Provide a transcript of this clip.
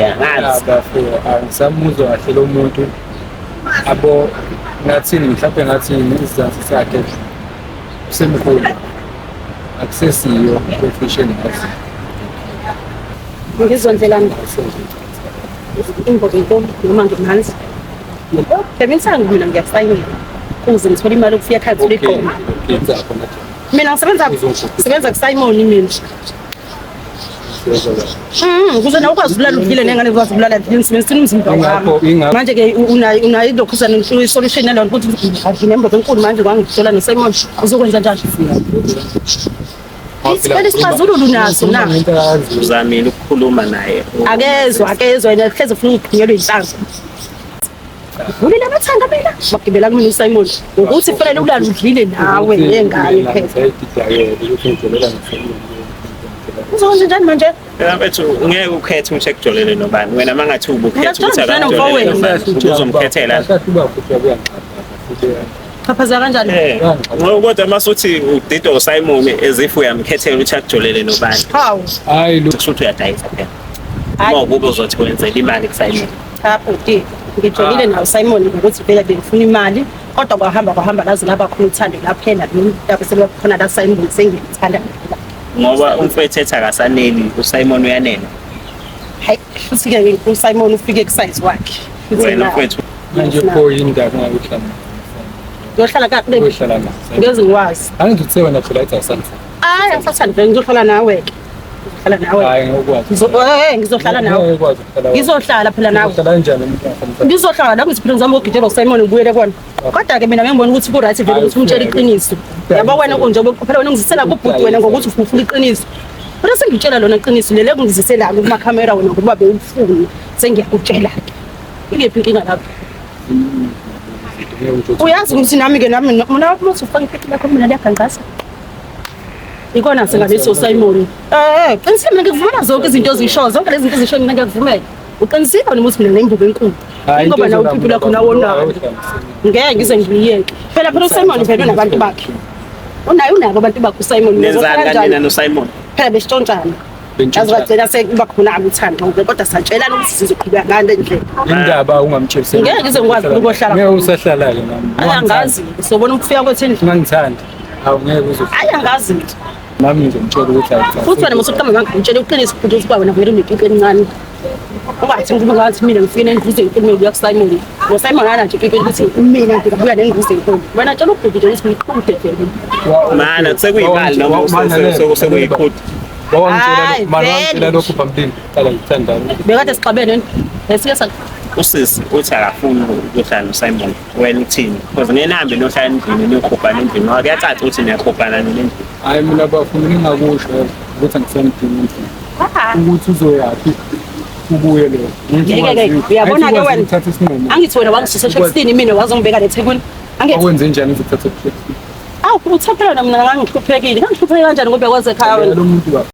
Angazi. Bafo, angisamuzwa kahle lo muntu. Abo ngathini mhlawumbe ngathi isizathu sakhe usemkhulu. Akusesiyo profession ngathi. Ngizondlelani imbobo inkomo noma ngimanzi. Bhema mina ngiyasayina ukuze ngithole imali yokufika ekhaya ngithole iqoma. Yenza khona Mina ngisebenza ngisebenza kuSimon mina. Ukuze nawe ukwazi ukulala udlile nengane ukwazi ukulala udlile ngisebenzisa umzimba wami. Manje ke unayo unayo ilokhuzana isolution yalona ukuthi adle nembobo enkulu manje kwangithola noSimon uzokwenza njani? Isicelo isixazululo unaso na? Uzamile ukukhuluma naye. Akezwa akezwa yena hleze ufuna ukugqinyelwa inhlanzi. Vulile amathanga mina bagibela kumina uSimon ukuthi kufanele ulale udlile nawe nengane phela. Uzokwenza njani manje? Yena mfethu ngeke ukhethe ukuthi ekujolele nobani. Wena mangathi ubukhetha ukuthi Ngiyakutshela akajolele mfowethu. nobani, uzomkhethela. Chaphazeka kanjani? Eh, ngoba kodwa masuthi udidwa uSimon as if uyamkhethela ukuthi akujolele nobani. Hawu. Hayi lo Kusho ukuthi uyadayisa phela. Hayi. Uma ukube uzothi wenzela imali kuSimon. Cha bhuti, ngijolile nawo Simon ngokuthi vele bengifuna imali kodwa kwahamba kwahamba laze laba khona uthando laphela lapho sebekhona la Simon sengiyamthanda. Ngoba umfethu ethi akasaneli, uSimon uyanela. Hayi, futhi ke uSimon ufike kusize wakhe. Futhi Wena na- mfethu manje pho yini ndaba ungakuhlala. Ngiyohlala kakuhle. Uyohlala la. Ngeze ngikwazi. Angithi wena phela ithi awusanithandi. Hayi, angisathandi vele ngizohlala nawe ke. Ngizohlala nawe. Hayi ngokwazi. Ngizohlala nawe. Ngeke ukwazi ukuhlala. Ngizohlala phela nawe. Uhlala kanjani umuntu ongasamthandi? Ngizohlala la ngiziphila ngizama ukugijela uSimon ngibuyele kona. Kodwa ke mina ngibona ukuthi ku right vele ukuthi umtshele iqiniso. Yabo wena unje phela wena ungizisela kubhuti wena ngokuthi ufuna iqiniso. Phela sengitshela lona iqiniso lele kungizisela kuma camera wena ngokuba bewufuna sengiyakutshela ke. Ingephi inkinga lapho? Uyazi ukuthi nami ke nami mina uma ufaka ipipi lakho mina liyagangqasa. Ikona singabithi uSimon. Qinisile mina ngikuvumela zonke izinto ozishoyo, zonke lezi zinto ezishoyo mina ngiyakuvumela. Uqinisile wena ukuthi mina ngembubo enkulu. Ngoba nawe upipi lakho nawo nawo. Ngeke ngize ngiyeke. Phela phela uSimon vele unabantu bakhe. Unaye unabo abantu bakhe uSimon. nenzani kanina noSimon? Phela besitshontshana. Yazi bagcina sekuba khona uthando kodwa satshelana ukuthi sizoqhubeka ngale ndlela. Indaba ungamtsheli. Ngeke ngize ngikwazi ukuhlala. Ngeke usahlala ke nami. Hayi angazi, sobona ukufika kwethu endlini. Ungangithandi. Awu ngeke uze. Hayi angazi. Nami ngizomtshela ukuthi awuthandi. Futhi wena musuqamba manga ngitshela iqiniso futhi ukuthi wena vele unepipi elincane. Ungathi ngibe ngathi mina ngifike nenduze enkulu ngibuya kuSimon. NoSimon ana nje ipipi ukuthi mina ngibuya nenduze enkulu. Wena tshela ubhuti nje ukuthi ngiqhude vele. Mana sekuyimali noma sekuyiqhude. Wawangitshela Hayi, mara wangitshela vele. lokhu phambilini. Qala ngithandana. Bekade sixabene esike sa Usisi uthi akafuni ukuhlala noSimon. Wena uthini? Because ngeke nihambe niyohlala endlini niyokhupana endlini. Ngoba kuyacaca ukuthi niyakhupana nina endlini. Hayi mina bafuna ngingakusho ukuthi angisamdingi endlini. Ukuthi uzoyaphi ubuye lo. Ngeke ke uyabona ke wena. Uthatha isinqumo. Angithi wena wangisusa eShepstone mina wazongibeka leThekwini. Angithi Akwenze njani uzothatha isinqumo? awu uthe phela mina ngangihluphekile. Ngangihlupheke kanjani ngoba kwaze ekhaya wena. Lo muntu bafuna.